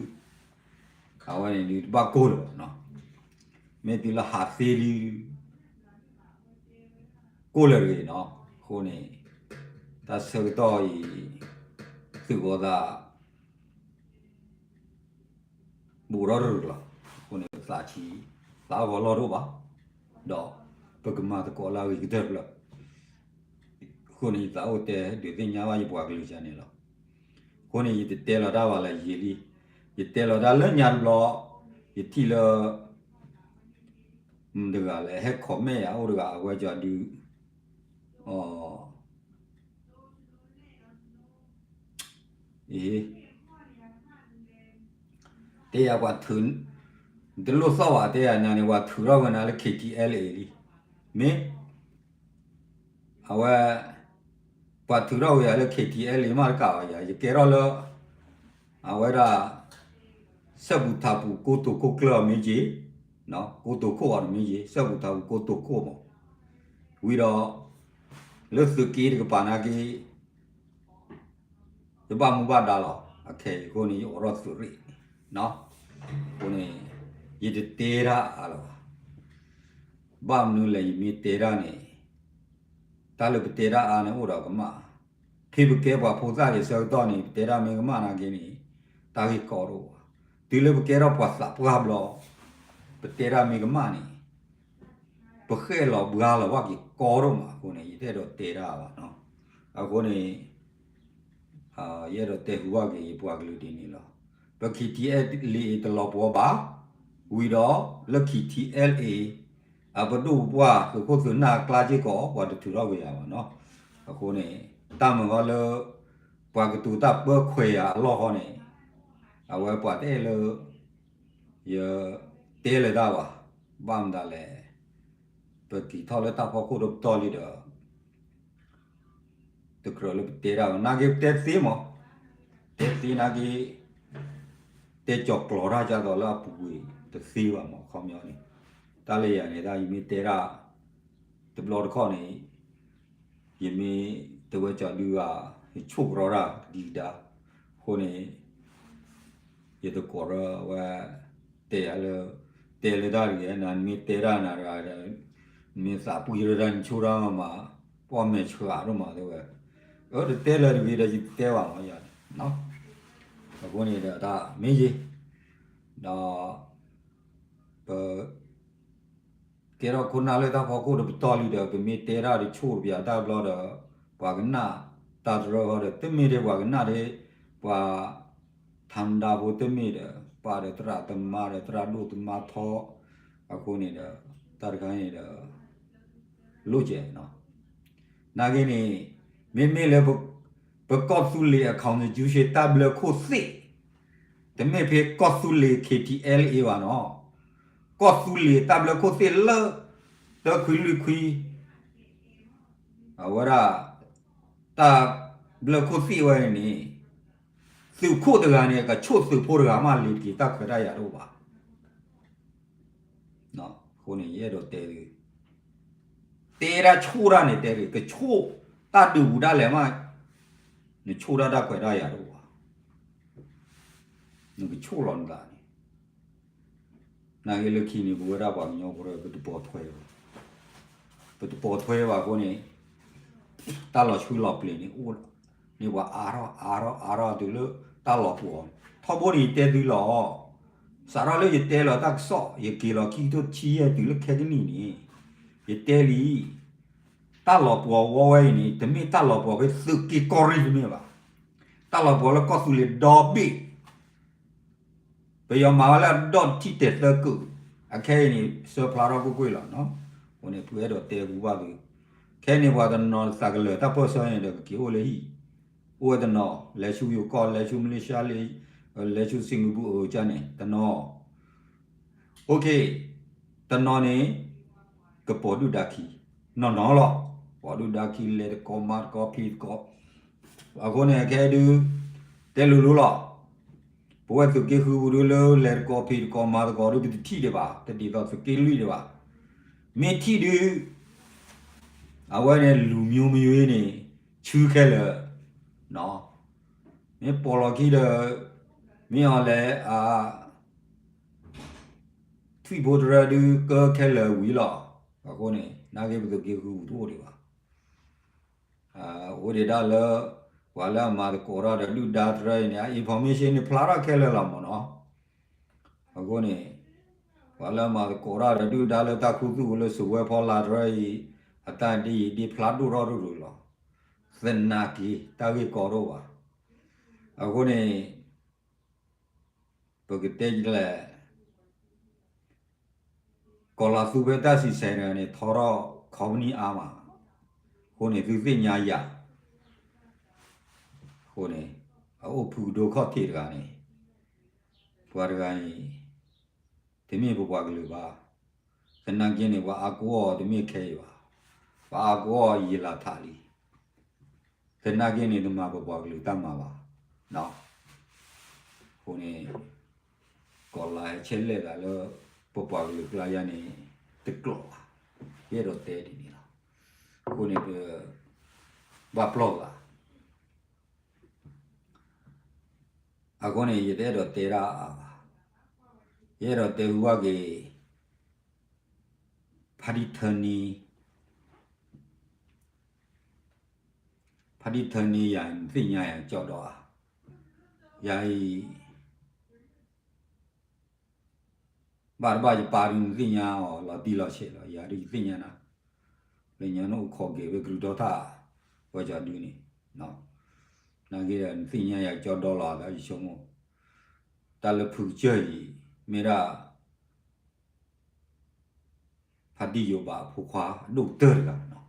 အဝဲန့ၣ်ဒုးတဘၣ်ကိၢ်လၢၤဘၣ်နီၤ, မ့ၢ်တုၤလၢဟးသ့လံ ကိၢ်လၢၤတဂ့ၤနီၤ. အဃိန့ၣ် တၢ်ဆၢကတီၢ်အံၤ သုးဂီၤသး ဘူးထီၣ်တရူးလီၤ. အဃိန့ၣ် ပသးဆံး သးအဂီၤလီၢ်တအိၣ်ဘၣ်, ဒီးပကမၤသကိးလၢအဂ့ၤကတၢၢ်တဖျၢၣ်. အဃိန့ၣ် ယသးအိၣ်တဲဒုးသ့ၣ်ညါဘၣ်ယပှၤကလုာ်ကန့ၣ်လီၤ. အဃိန့ၣ် ယတတဲလီၤတၢ်ဘၣ်လၢယံာ်လံ, ယတဲလီၤတၢ်လၢညါတဘျီ, ယထံၣ်လၢ မတၤတဂၤလဲၣ် ဟဲ comment ယၤအိၣ်တဂၤ အဝဲကၠီဒုး, အ အ့ တဲယၤပှၤထုး, တလိၣ်သီၣ်ဘၣ်တဲယၤန့ၣ် ပှၤထုးထီၣ်ဝဲနၤလၢ K T L A လံ, မ့ၢ် အဝဲ ပှၤထုးထီၣ်ဝဲယၤလၢ K T L A မ့ၢ်တကးဘၣ်ယၤ ယကဲထီၣ်လၢ အဝဲဒၣ် စဲးပူၤထးပူၤကိတိာ်ခိၣ်ကျၢၢ်အီၤမ့ၢ်က့ၤ, ကိတိာ်ခိၣ်အီၤတမ့ၢ်က့ၤ စဲးပူၤထးပူၤကိတိာ်ခိၣ်မး, ဝံၤဒီး လၢသုးက့တကပၤနာ်က့ ယဘၣ်မူဘၣ်ဒါလီၤ. အခဲအံၤအဃိန့ၣ် ယအိးထီၣ်သုးရ့ၣ်, အဃိန့ၣ် ယတတဲတၢ်အါလၢၤဘၣ်. ဘၣ်မနုၤလဲၣ် ယမ့ၢ်တဲတၢ်န့ၣ် တၢ်လၢပတဲတၢ်အါန့ၣ်အိၣ်ဒီးကမၣ်, ဖဲပကဲပှၤဖိသၣ်ဒံးဆၢကတီၢ်န့ၣ် ပတဲတၢ်မ့ၢ်ကမၣ်နာ်က့န့ၣ် တၢ်ဂ့ၢ်ကီတအိၣ်ဘၣ်. တုၤလၢပကဲထီၣ်ပှၤသးပှၢ်ဘျီ ပတဲတၢ်မ့ၢ်ကမၣ်န့ၣ် ပဃဲၣ်လီၤဘှါလီၤဘၣ်က့ၤကီဒိၣ်မးအဃိန့ၣ် ယတအဲၣ်ဒိးတဲတၢ်ဘၣ်နီၤ. အဃိန့ၣ် ယအဲၣ်ဒိးတဲဟူဘၣ်က့ၤယပှၤကလုာ်ဒ်န့ၣ်လီၤ. ပ K T L A တလီၤပှီၤဘၣ်, ဝံၤဒီးလၢ K T L A အပဒိၣ်ပပှၢ်သုးခိၣ်သုးနၢ်အကျါစ့ၢ်ကီး ပှၤတထုးထီၣ်က့ၤယၤဘၣ်နီၤ. အဃိန့ၣ် တၢ်မုာ်ဂီၤလၢ ပှၤကတိၤတၢ်ပၢခွဲးယၤအလီၢ်ဃီန့ၣ် အဝဲပှၤတအဲၣ်လၢ ယတဲလၢၤတၢ်ဘၣ်. ဘၣ်မတၤလဲၣ်, ပက့ၤထီၣ်လၢတၢ်ဖီခိၣ်တပတီၢ်လံဒီး တကြၢးလၢပတဲတၢ်ဘၣ်. နာ်က့ပတဲသ့မး, တဲသ့နာ်က့ တဲကၠီၤကျီၤတၢ်ကသိးလၢအပူၤကွံာ်တသ့ဘၣ်မး ခီပညီန့ၣ်. တၢ်လၢယၤန့ၣ် တၢ်ယမ့ၢ်တဲတၢ် တဘျီတခီၣ်န့ၣ် ယမ့ၢ်တဝဲကၠီၤဒုဂၤ ယဆိၣ်ကရီတၢ်ဒံးဒါ, အဃိန့ၣ် ယတကိးရၢဝဲ တဲလၢ တဲလၢတၢ်တဂ့ၤ နမ့ၢ်တဲတၢ်နၤတဂၤဒီး နမ့ၢ်သးပှံၢ်ရၢတၢ်နဆိၣ်တၢ်မး ပှၢ်မဲာ်ဆှးဒိၣ်မးတဲဝဲ အၢ တတဲလၢတဂ့ၤဒီး ယတတဲဘၣ်မးယၤန့ၣ် အဃိန့ၣ်ဒီးတၢ်မ့ၢ်ယ့ၢ် ဒီး ပ ကဲထီၣ်ခိၣ်နၢ်လၢတၢ်ဖီခိၣ်တပတီၢ်လံဒီး ပမ့ၢ်တဲတၢ်တဆိၣ်တပျးတၢ်ဘျီဒီး ပှၤကနၣ်တၢ်တရၢဃီဒီး တမ့ၢ်ထဲပှၤကနၣ်ထဲ ပှၤ ထၣ်မတၤဖိတမ့ၢ်ဒီး ပှၤဒီးသရၣ်သမါဒီးသရၣ်ဒိၣ်သမါထီ အဃိန့ၣ်ဒီး တၢ်တခါန့ၣ်ဒီး လိၣ်ကဲးနီၤ နာ်က့န့ၣ် မ့မ့ၢ်လၢ ပကီၢ်သူလ့ၤအ constitution တၢ်ဘျၢခိၣ်သ့ၣ် တမ့ၢ်ဖဲကီၢ်သူလ့ၤ K T L A ဘၣ်နီၤ ကီၢ်သူလ့ၤတၢ်ဘျၢခိၣ်သ့ၣ်လၢ တၢခွံလွံၢ်ခွံ အဝဲဒၣ် တၢ်ဘျၢခိၣ်သ့ၣ်ဝဲန့ၣ် သုးခိၣ်တဂၤန့ၣ် ကဆိၣ်သုးဖိတဂၤမးလ့ၤတက့ၤ တၢ်ခွဲးတၢ်ယာ်တအိၣ်ဘၣ် အဃိန့ၣ် ယအဲၣ်ဒိးတဲသု တဲတၢ်ဆိၣ်တၢ်န့ၣ်တဲတဂ့ၤ ကဆိၣ်တၢ်ဒုးပူၤဒၣ်လဲာ်မး နဆိၣ်တၢ်တၢ်ခွဲးတၢ်ယာ်တအိၣ်ဘၣ် နကဆိၣ်လီၤနသးန့ၣ် နာ်က့လၢခံန့ၣ် ပဝဲဒၣ်ပှၤကညီဖိဒီး ပတပိာ်ထွဲဘၣ် ပတပိာ်ထွဲဘၣ်အဃိန့ၣ် တၢ်လီၤဆှုလီၤပျ့ၤန့ၣ် အိၣ်န့ၢ်ပှၤအါထီၣ်အါထီၣ်အါထီၣ်တုၤလၢတၢ်လီၤပှီၤ ထီဘိန့ၣ်ယတဲသုလီၤ စးထီၣ်လၢယတဲလီၤတၢ်ကစီၣ် ယက့ၤလီၤခံကထိဆံယဲၢ်တုၤလၢခဲကနံၣ်န့ၣ် ယတဲလံ တၢ်လီၤပှီၤဝဲဝဲအံၤန့ၣ် တမ့ၢ်တၢ်လီၤပှီၤဖဲသုးက့ကီၢ်ရ့ၣ်တမ့ၢ်ဘၣ် တၢ်လီၤပှီၤလၢကီၢ်သူလ့ၤဒီဘ့ၣ် ပယီၤမၤဝဲလၢအဒီတထံၣ်တဲာ်သၢကုာ် အခဲအံၤန့ၣ် ဆှၢဖျါထီၣ်ကွ့ၢ်ကွ့ၢ်လီၤနီၤ အဃိန့ၣ် ပအဲၣ်ဒိးတဲပူၤဘၣ်သု ခဲအံၤန့ၣ် ပှၤတနီၤသးကလၢာ်တၢ်ပၢၢ်ဆၢန့ၣ်ဒီး ကက့ၤအိၣ်လၢဟံၣ် အိၣ်ဝဲတနီၤ လဲၤဆူယိၤကီၢ် လဲၤဆူမလ့ၡါ လဲၤဆူစ့ၣ်ကပူၤအၢကၠၢန့ၣ် တနီၤ OK တနီၤန့ၣ် ကပိာ်ဒုၣ်ဒါခံ နီၢ်နီၢ်လီၤ ပိာ်ဒုၣ်ဒါခံ လဲၤတကိးမၤတကိးဖံးတကိး အဃိန့ၣ် ခဲဒု တဲလိၤလိၤလီၤ ပဝဲသုးက့ဃုပူၤဒုလၢလဲၤတကိးဖံးတကိးမၤတကိးဒု ပတထံၣ်ဒံးဘၣ် တဒ်သိးသုးက့လွံၢ်ဒံးဘၣ် မ့ၢ်ထံၣ်ဒု အဝဲန့ၣ်လူၤမျိုးမရွေးန့ၣ် ဆူခဲလၢာ် မ့ၢ်ပိာ်လီၤခံဒီး မ့ၢ်အီၤလဲၣ် အ ထွံၣ်ဖိတရၢဒုကဲခဲလၢာ်ဝံၤလီၤ. အဃိန့ၣ် နာ်က့ပသုးက့ဃုပူၤတအိၣ်ဒံးဘၣ်. အိၣ်ဒံးဒၣ်လၢ ပှၤလၢအမၤသကိးတၢ်ဒီးဒုၣ်ဒါတရၢအံၤန့ၣ် အ information န့ၣ် ဖျါထီၣ်ခဲလၢာ်လီၤမ့ၢ်နီၤ. အဃိန့ၣ် ပှၤလၢအမၤသကိးတၢ်ဒီးဒုၣ်ဒါလၢတၢ်ခူသူၣ်လၢစဝဲဖီလာ်တရၢအံၤ အတၢ်ဒ်အံၤဒ်ဖျါဒိၣ်ထီၣ်ဒိၣ်ဒိၣ်လီၤ. သနာ်က့ တၢ်ဂ့ၢ်ကီတအိၣ်ဘၣ်. အဃိန့ၣ် ပကတဲလဲၣ် ကီၢ်လၤသူဖဲတၢ်စံးဆဲးတဂၤန့ၣ် ထီထီၣ် company အါမး, အဃိန့ၣ် သုသ့ၣ်ညါယၤ, အဃိန့ၣ် အအိၣ်ဖုကဒိခီၣ်ထံးတဂၤန့ၣ် ပှၤတဂၤန့ၣ် တမ့ၢ်ပပှၤကလုာ်ဘၣ်. သနာ်က့န့ၣ် ပှၤအါကိးအီၤတမ့ၢ်ခဲအံၤဘၣ်, ပှၤအါကိးအီၤယံာ်လၤထးလံ. သနာ်က့န့ၣ် တမၤပပှၤကလုာ်တၢ်မၤဘၣ်. အဃိန့ၣ် ကီၢ်လၤဟဲဆဲးလဲၣ်သးလၢ ပပှၤကလုာ်ကျါယါန့ၣ် တကျိးဘၣ်. ယအဲၣ်ဒိးတဲဒ်န့ၣ်လီၤ. အဃိန့ၣ် ပဘၣ်ပျီၢ်သး အဃိန့ၣ် ယတအဲၣ်ဒိးတဲတၢ်အါဘၣ်. ယအဲၣ်ဒိးတဲဟူဘၣ်က့ၤ ဖါတံၢ်ထၢနံ, ဖါတံၢ်ထၢနံယၤ နသ့ၣ်ညါယၤကၠီဒီဧါ. ယၤအံၤ ဘၣ်တဘၣ်ယပၢ်ဒုး နသ့ၣ်ညါအီၤလီၤတံၢ်လီၤဆဲးလီၤ. ယၤဒုးယသ့ၣ်ညါနၤ, လၢညါနအိၣ်ခိးက့ၤဝဲကရူၢ်ဒီထၣ် ပှၤကၠီဒုန့ၣ်, နာ်က့ဒီး နသ့ၣ်ညါယၤကၠီဒီလီၤ ဒီးယဆိကမိၣ် တၢ်လၢဖုကစၢၢ်အံၤ မ့ၢ်ဒၣ် ဖါတံၢ်ယိၤဘးအဖိခွါအဒိၣ်ကတၢၢ်တဂၤနီၤ.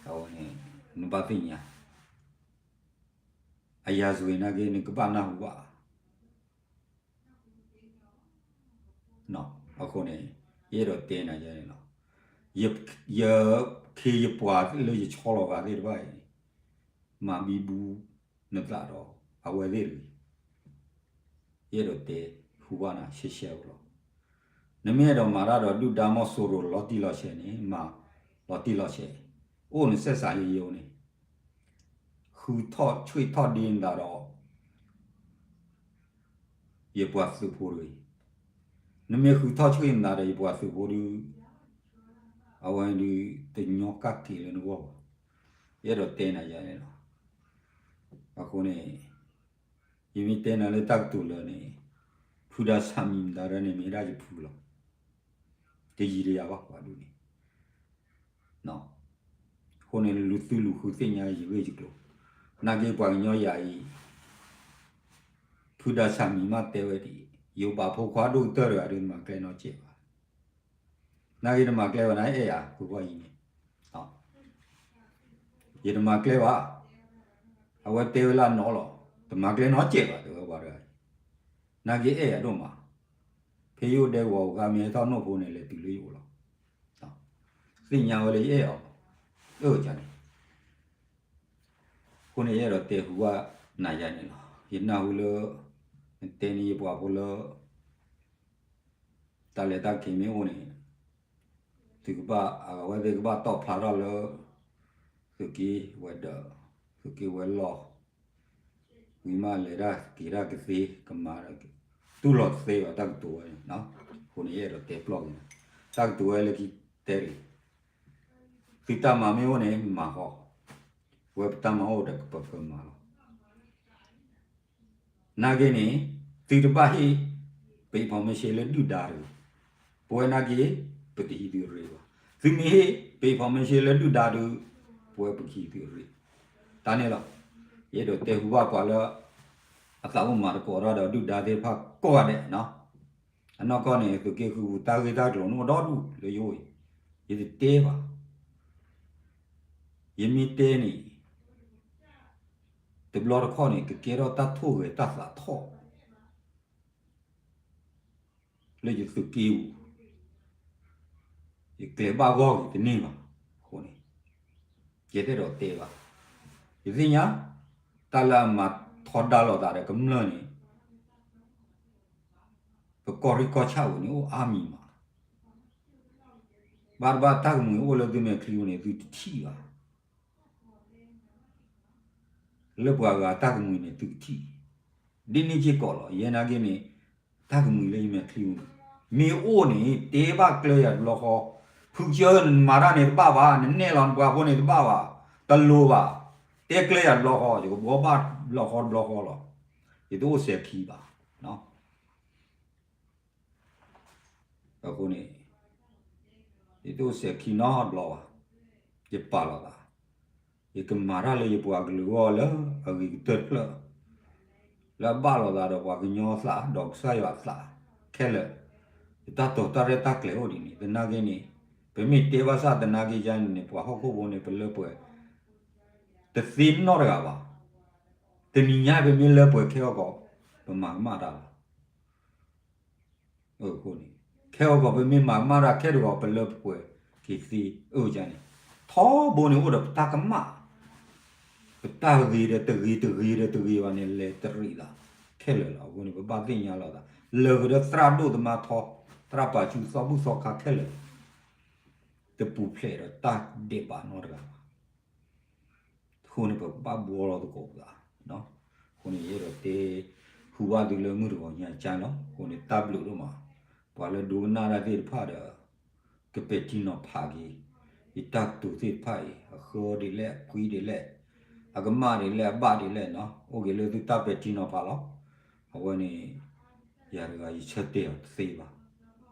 အဝဲန့ၣ် နဘၣ်သ့ၣ်ညါ အရာဇဝင် နာ်က့ နကဘၣ်နၢ်ဟူဘၣ်. အဃိန့ၣ် ယအဲၣ်ဒိးတဲနၤယဲန့ၣ်လီၤ. ယခ့ယပှၤလၢယဆီလီၤဂာ်သ့ၣ်တဖၣ်အံၤန့ၣ် မၤဘံဘူနသးဒီးအဝဲသ့ၣ်တဂ့ၤ. ယအဲၣ်ဒိးတဲဟူဘၣ်နၤရှဲရှဲဖိလီၤ. နမ့ၢ်အဲၣ်ဒိးမၤတၢ်ဒီးဒုၣ်ဒါမီၢ်စိရိၤလီၤတံၢ်လီၤဆဲးန့ၣ် မၤလီၤတံၢ်လီၤဆဲး, အိၣ်နစဲးစးယိယိန့ၣ်, ဃ ဃုထီၣ်ဆှံၣ်ထီၣ်ဒ့နသးဒီး ယပှၤသုးဖိတဂ့ၤ. နမ့ၢ်ဃုထီၣ်ဆှံၣ်နသးဒီးယပှၤသုးဖိဒုး အဝဲဒုးတညီကၣ်က့ၤလၢနဂီၢ်ဘၣ်. ယအဲၣ်ဒိးတဲနၤယၤန့ၣ်လီၤ. အဃိန့ၣ် ယမ့ၢ်တဲနၤလၢတၢ်ကတိၤလၢာ်န့ၣ် ဖုဒါဆၣ်မံၤမတၤဒၣ်န့ၣ် မ့ၢ်ဒၣ်ယဖုလီၤ. တယံၤတယၤဘၣ်ပှၤဒ်န့ၣ် အဃိန့ၣ် လူၤသုလူၤဃုသ့ၣ်ညါယဂ့ၢ်ယကျိၤ, နာ်က့ပှၤကညီယၤအံၤ ဖုဒါဆၣ်မံၤမးတဲဝဲဒ်အံၤ, ယိၤဘးဖိခွါဒိၣ်ကတၢၢ်တဂၤဒီး နမၤကျဲနီတစဲးဘၣ်. နာ်က့နမၤကျဲဘၣ် နအဲၣ်ယၤ ဖုခွါအံၤန့ၣ် ယတမၤကျဲဘၣ်. အဝဲတဲဝဲလၢနီၤလီၤ, တမၤကျဲနီတစဲးဘၣ် တဲဝဲပှၤတဂၤအံၤ, နာ်က့အဲၣ်ယၤဒိၣ်မး, ဖဲယအိၣ်ဒဲကဝီၤအခါ မ့ၢ်ဟဲထီၣ်နိၣ်ဖိန့ၣ် လဲၤတုၤလၢယအိၣ်လီၤ. သ့ၣ်ညါဝဲလၢယအဲၣ်အီၤ, အၢၣ်န့ၣ် အဃိန့ၣ် ယအဲၣ်ဒိးတဲဟူဘၣ်နၤယၤန့ၣ်လီၤ. ယနၢ်ဟူလၢ နတဲန့ၢ်ယပှၤဖိလၢ တၢ်လဲၤတၢ်က့ၤမ့ၢ်အိၣ်န့ၣ် သုကဘၣ် အဝဲသ့ၣ်ကဘၣ်တီၣ်ဖျါထီၣ်လၢ သုးက့ဝဲၤဒၢး, သုးက့ဝဲၤလီၢ်, ဝံၤမးလဲၤတၢ်က့ၤတၢ်ကသ့ ကမၤ တူၢ်လိာ်သ့ဘၣ်တၢ်ကတိၤဝဲန့ၣ်, အဃိန့ၣ် ယအဲၣ်ဒိးတဲပျီၢ်က့ၤနၤ, တၢ်ကတိၤဝဲလၢခံတဲတဂ့ၤ, သုတၢ်မၤမ့ၢ်အိၣ်န့ၣ် မၤဃီ, ဝဲပတၢ်မၤအိၣ်ဒီးကပၢၤပၢၤမၤလီၤ. နာ်က့န့ၣ် သုတဘၣ်ဟ့ၣ် ပ information လၢဒုၣ်ဒါတဂ့ၤ, ပဝဲနာ်က့ ပတဟံးသုအရ့ဘၣ်. သုမ့ၢ်ဟ့ၣ် ပ information လၢဒုၣ်ဒါဒီး ပဝဲပကဟံးသုအရ့, တၢ်န့ၣ်လီၤ. ယအဲၣ်ဒိးတဲဟူဘၣ်ပှၤလၢ အသးအိၣ်မၤသကိးတၢ်ဒီးဒုၣ်ဒါသ့ၣ်တဖၣ်ကိးဂၤဒဲးနီၤ, အနီၢ်ကီၢ်န့ၣ် သုးက့ဃုပူၤ တၢ်ဂ့ၢ်တၢ်ကျိၤန့ၣ်အိၣ်ဒီဒူၣ်လၢယအိၣ်အံၤ, ယတတဲဘၣ်. ယမ့ၢ်တဲန့ၣ် တဘျီတခီၣ်န့ၣ် ကကဲထီၣ်တၢ်ထိၣ်ဂဲၤတၢ်သးထီၣ် လၢယသုးက့ပူၤ, ယကျဲးဘၣ်ဂီၢ်က့ၤတန့ၢ်ဘၣ်. အဃိန့ၣ် ယတအဲၣ်ဒိးတဲဘၣ်. ယသ့ၣ်ညါ တၢ်လၢအမၤထီဒါလိာ်သးဒီးကမျၢၢ်န့ၣ် ပကီၢ်ရ့ၣ်ကီၢ်ဆၣ်ပူၤန့ၣ် အိၣ်အါမံၤမး, ဘၣ်တဘၣ်တၢ်ကမှံၤအိၣ်လၢသုမဲာ်ချံပူၤန့ၣ် သုတထံၣ်ဘၣ်. လၢပှၤဂၤတၢ်ကမှံၤန့ၣ် သုကထံၣ်, ဒ်န့ၣ်စ့ၢ်ကီးလီၤ. ယဲနာ်က့န့ၣ် တၢ်ကမှံၤလၢယမဲာ်ချံပူၤန့ၣ် မ့ၢ်အိၣ်န့ၣ် တဲဘၣ်ကျဲယၤတဘျီဃီ, ဖုကစၢၢ် နမၤတၢ်န့ၣ်တဘၣ်ဘၣ်, နနဲၣ်လီၤနပှၤဖိန့ၣ်တဘၣ်ဘၣ်, တလိၤဘၣ်, တဲကျဲယၤတဘျီဃီ, ယကဘှီဘၣ်တဘျီဃီတဘျီဃီလီၤ. ယတအိၣ်စဲၤခံဘၣ်. အဃိန့ၣ် ယတအိၣ်စဲၤခံနီတဘျီဘၣ်. ယပာ်လီၤသး, ယကမၤတၢ်လၢယပှၤကလုာ်အဂီၢ်လၢအဂ့ၤကတၢၢ်တဖျၢၣ်, လၢအဘၣ်လိာ်သးဒီးပှၤကညီအသး ဒီးကစၢ်ယွၤအသးခဲလၢာ်, ယတၢ်တိာ်တၢ်ရဲၣ်တၢ်ကျဲၤအိၣ်ဒ်န့ၣ်. သနာ်က့န့ၣ် ပမ့ၢ်တဲဘၣ်ဆၣ်သနာ်က့ယါန့ၣ်န့ၣ် ပှၤဟီၣ်ခိၣ်ဖိန့ၣ် ပလၢပှဲၤတသ့နီတဂၤဘၣ်. တနံၤညါပမ့ၢ်လၢပှဲၤခဲအံၤကီး ပမၤကမၣ်တၢ်လီၤ. အဃိန့ၣ် ခဲအံၤကီး ပမ့ၢ်မၤကမၣ်တၢ်ခဲတဂီၤ ပလၢပှဲၤက့ၤသ့အဃိန့ၣ်, ထီဘိန့ၣ်အိၣ်ဒီးပတၢ်ကမၣ်, ပတၢ်ဂ့ၤဒီးတဂ့ၤ တဂ့ၤဒီးတဂ့ၤဘၣ်န့ၣ် လဲၤတရံးသးခဲလၢာ်လီၤ. အဃိန့ၣ် ပဘၣ်သ့ၣ်ညါလိာ်သး, လၢာ်ဃုာ်ဒီးသရၣ်ဒိၣ်သမါထီ, သရၣ်ပာ်စုသီဘူၣ်သီခါခဲလၢာ်, တပူၤဖျဲးဒီးတၢ်ဒဲးဘးနီတဂၤဘၣ်. အဃိန့ၣ် ပကဘၣ်ဘှီလီၤသကိးပသး. အဃိန့ၣ် ယအဲၣ်ဒိးတဲ ဟူးဘၣ်သုလၢမုၢ်တဂီၤညါကါလီၤ. အဃိန့ၣ် တၢ်ဘျုးဒိၣ်မး, ပှၤလၢဒိကနၣ်တၢ်သ့ၣ်တဖၣ်ဒီး ကပဲာ်ထံနီၤဖးက့ၤ ယတၢ်ကတိၤသ့ၣ်တဖၣ်အံၤ အဃၢဒ်လဲၣ် အကွံဒ်လဲၣ် အကမၣ်ဒ်လဲၣ် အဘၣ်ဒ်လဲၣ်နီၤ အိၣ်က့ၤလၢသုတၢ်ပဲာ်ထံနီၤဖးလီၤ. အဝဲန့ၣ် ယၤတဂၤယဆၢတဲာ်အီၤတသ့ဘၣ်.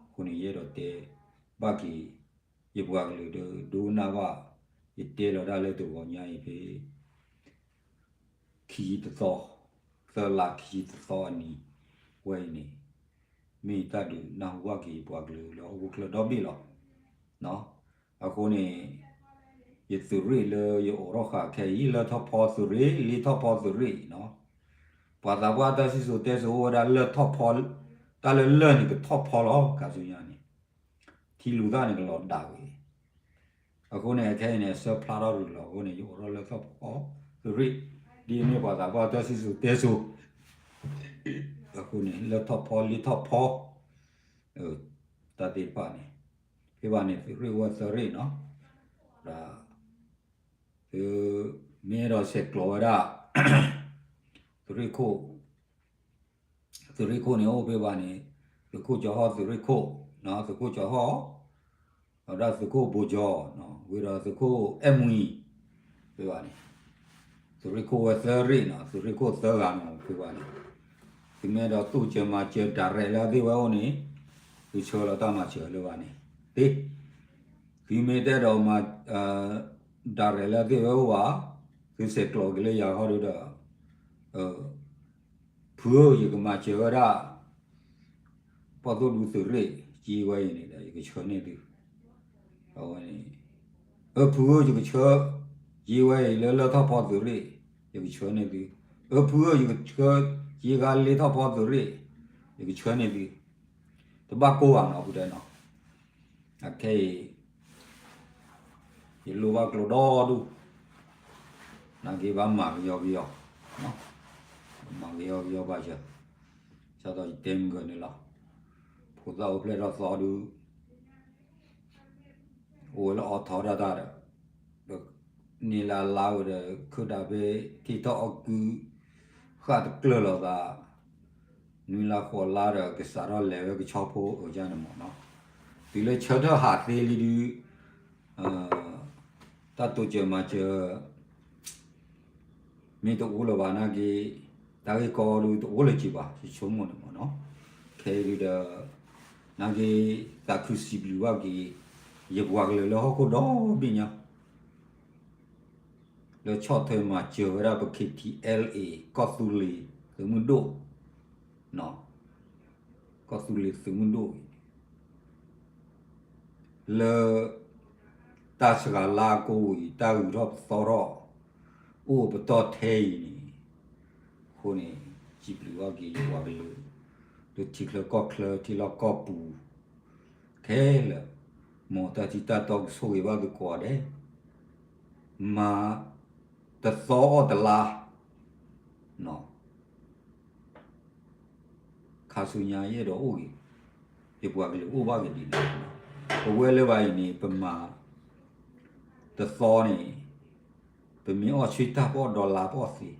အဃိန့ၣ် ယအဲၣ်ဒိးတဲ ဘၣ်က့ၤ ယပှၤကလုာ်ဒီး ဒိကနၣ်ဘၣ် ယတဲလီၤတၢ်လၢတဂီၤညါအံၤဖဲ ခံဆံတသီ, သၢလါခံဆံတသီအနံၤဝဲအံၤန့ၣ် မ့ၢ်တၢ်ဒုးနၢ်ဟူဘၣ်က့ၤပှၤကလုာ်လၢဟီၣ်ခိၣ်ချၢဒီဘ့ၣ်လီၤ. အဃိန့ၣ် ယသုးရ့ၣ်လၢယအိးထီၣ်ဃာ်ခဲအံၤ လၢၢ်ထီၣ်ဖီသုးရ့ၣ် လ့ထီၣ်ဖီသုးရ့ၣ်နီၤ. ပှၤသးပှၢ်တၢ်စံၣ်စိၤတဲစိၤအိၣ်ဝဲဒၣ်လၢၢ်ထီၣ်ဖီ, တၢ်လၢလၢၢ်န့ၣ်ကထီၣ်ဖီလီၤ ခါဆူညါန့ၣ် ထံလူၤသၣ်န့ၣ်ကလီၤဒၣ်ဝဲ. အဃိန့ၣ် အခဲအံၤန့ၣ် အဆၢဖျါထီၣ်ရူၤလီၤ. အဃိန့ၣ် ယအိးထီၣ်လၢၢ်ထီၣ်ဖီသုးရ့ၣ် ဒ်အမ့ၢ်ပှၤသးပှၢ်တၢ်စံၣ်စိၤတဲစိၤ အဃိန့ၣ် လၢၢ်ထီၣ်ဖီလ့ထီၣ်ဖီ တၢ်သ့ၣ်တဖၣ်န့ၣ် ဖဲဘၣ်န့ၣ် သုးရ့ၣ်ဝဲသၢရ့ၣ်နီၤ ဒီး သုး မ့ၢ်အဲၣ်ဒိးဆဲးကျိးဝဲဒၣ် သုးရ့ၣ်ခိၣ်, သုးရ့ၣ်ခိၣ်န့ၣ်အိၣ်ဖဲဘၣ်န့ၣ်, သုးခိၣ်ကၠီၤဟီၣ် သုးရ့ၣ်ခိၣ်, သုးခိၣ်ကၠီၤဟီၣ်, ဝဲဒၣ်သုးခိၣ်ဘိၣ်ကၠီၤ, ဝံၤဒီးသုးခိၣ်အဲၣ်မှံၤ, ဖဲဘၣ်န့ၣ်, သုးရ့ၣ်ခိၣ်ဝဲသၢရ့ၣ်နီၤ, သုးရ့ၣ်ခိၣ်သၢဂၤနီၤ ဖဲဘၣ်န့ၣ်, သုမ့ၢ်အဲၣ်ဒိးသူၣ်စၢၤမၤစၢၤ direct လၢအသ့ၣ်ဝဲအိၣ်န့ၣ်, သုဆှၢလီၤတၢ်မၤစၢၤလၢဘၣ်န့ၣ်, သ့ သုမ့ၢ်တအဲၣ်ဒိးမၤ direct လၢအသ့ၣ်ဝဲအိၣ်ဘၣ်, သုဆဲးကျိးက့ၤလၢယၤဃီဒီး, ဖုဧၢ ယကမၤစၢၤဝဲဒၣ် ပှၢ်သိၣ်ဒူသုးရ့ၣ်က့ဝဲအံၤန့ၣ်ဒီး ယကဆှၢန့ၢ်သု, အဝဲန့ၣ်, အၢ ဖုဧၢ ယကဆှၢက့ဝဲအံၤလၢလၢၢ်ထီၣ်ဖီသုးရ့ၣ်, ယကဆှၢန့ၢ်သု, အၢ ဖုဧၢ ယကဆှၢက့ကါလ့ထီၣ်ဖီသုးရ့ၣ်, ယကဆှၢန့ၢ်သု, တဘၣ်ကိၢ်ဘၣ်နီၤ ဖုတဲနီၤ, အခဲအံၤ ယလိၣ်ဘၣ်ကျိၤဒီဒူၣ်, နာ်က့ဘၣ်မၤကယီကယီ, မၤကယီကယီဘၣ်စၢၤ, ဒ်သိးယတဲမုၢ်ဂၢၤန့ၣ်လီၤ, ဖိသၣ်အိၣ်ဖျဲၣ်ထီၣ်သီဒုး အိၣ်ဝဲလၢအီထီတၢ်တၢ်ဒီး, န့ၢ်လၢအလါဝဲဒီး ခုၣ်တၢ်ဖဲ ထံထီၣ်အီၣ်ကု ဃၣ်တကျၢၢ်လိာ်သး, နွံလါဃိးလါဒီး ကစးထီၣ်လဲၤဝဲကဆီဖိအၢၣ်န့ၣ်မ့ၢ်နီၤ, တုၤလၢဆၢထၢၣ်ဟးသ့လံဒုး တၢ်တိစၢၤမၤစၢၤ မ့ၢ်တအိၣ်လၢၤဘၣ်နာ်က့, တၢ်ဂ့ၢ်ကီဒုးတအိၣ်လၢၤက့ၤဘၣ် ယဆိကမိၣ်န့ၣ်မ့ၢ်နီၤ, ခဲအံၤဒုးဒီး နာ်က့ သးခုစံးဘျုးဘၣ်က့ၤ ယပှၤကလုာ်လၢဟီၣ်ခိၣ်ဒီဘ့ၣ်ညါ လၢဆီၣ်ထွဲမၤစၢၤဝဲဒၣ်ပ K T L A ကီၢ်သူလ့ၤသုးမုၢ်ဒိၣ်, ကီၢ်သူလ့ၤသုးမုၢ်ဒိၣ်အံၤ လၢ တၢ်စှၤလါကိးအံၤ တၢ်ဂုၤထီၣ်ပသီထီၣ် အိၣ်ပတီၢ်ထဲအံၤန့ၣ်, အဃိန့ၣ် စံးဘျုးဘၣ်က့ၤယပှၤကလုာ် လၢထံချၢကီၢ်ချၢ ထံလီၢ်ကီၢ်ပူၤ ခဲလၢာ်, မ်တၢ်ထံတၢ်တီကဆိၣ်ဂ့ၤဘၣ်သုကိးဂၤဒဲး, မၤတသီအီၣ်တလါ ခါဆူညါယအဲၣ်ဒိးအိၣ်ဂ့ၤ, ယပှၤကလုာ်အိၣ်ဘၣ်က့ၤဒ်န့ၣ်, ပဝဲလၢၤဘၣ်အံၤန့ၣ် ပမၤတသီန့ၣ်, ပမ့ၢ်အီၣ်ဆံတၢ် ပအီၣ်ဒီလါ ပအီၣ်သ့,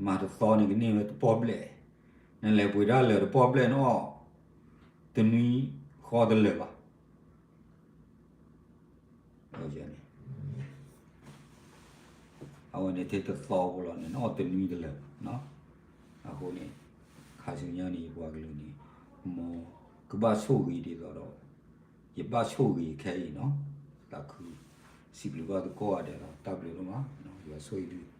မၤတသီန့ၣ် ကန့ၢ်ဝဲတပီၢ်ဘျဲၣ်, နလဲၤပှ့ၤတၢ်လၢာ်တပီၢ်ဘျဲၣ် နအီၣ်တနွံဃီတလၢာ်ဘၣ် အဝဲန့ၣ် ထဲတသီဖိလီၤန့ၣ် နအီၣ်တနွံတလၢာ်ဘၣ်, အဃိန့ၣ် ခါဆူညါန့ၣ် ယပှၤကလုာ်န့ၣ် မ်ကဘၣ်ဆိၣ်ဂ့ၤဒ်သိးဒီး ယဘၣ်ဆိၣ်ဂ့ၤခဲအံၤနီၤ, သးခု စံးဘျုးဘၣ်သုကိးဂၤဒဲးလီၤ, တၢ်ဘျုးဒိၣ်မး, ယွၤဆိၣ်ဂ့ၤသု